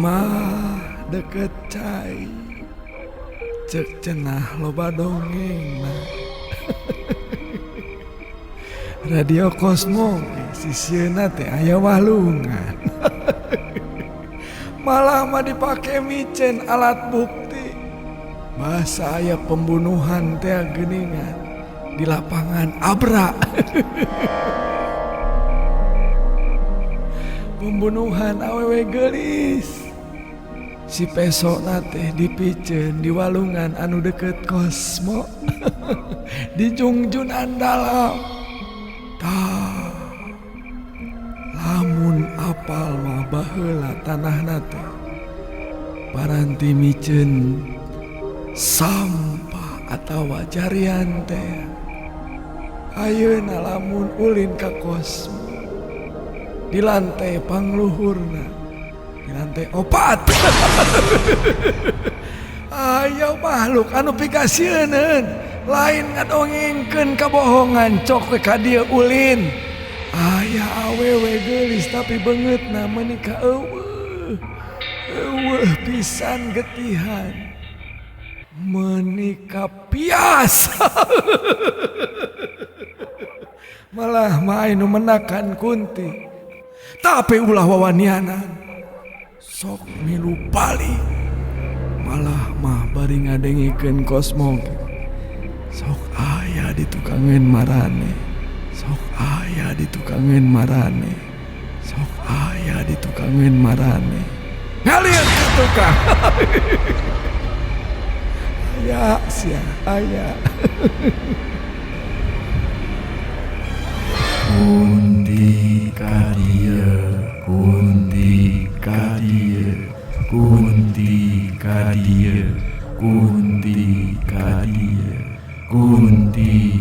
Imah deket cai, cek cenah loba dongeng. Radio Kosmo sisieuna teh aya walungan. Malah mah dipake micen alat bukti. Bahasa aya pembunuhan teh geuningan di lapangan Abra. Pembunuhan awewe geulis. Si pesona teh dipiceun di walungan anu deket Kosmo. Di jungjunan dalam. Tah, lamun apal mah baheula tanahna teh paranti miceun sampah atawa jarian teh. Ayeuna lamun ulin ka Kosmo di lantai pangluhurna, di lantai 4. Aya makhluk anu pikasieun, lain ngadongengkeun kabohongan, cok we ka dieu ulin. Aya awewe geulis tapi beungeutna meuni ka eueuh. Eueuh pisan getihan. Meuni ka pias. Malah mah anu menakan kunti. Tapi ulah wawanianan. Sok milu balik. Malah mah bari ngadengikeun Kosmo. Sok aya ditukangeun marane. Sok aya ditukangeun marane. Sok aya ditukangeun marane. Ngalir ka tukang. Aya sia, aya. Kunti kadieu, kunti kadieu, kunti kadieu, kunti kadieu, kunti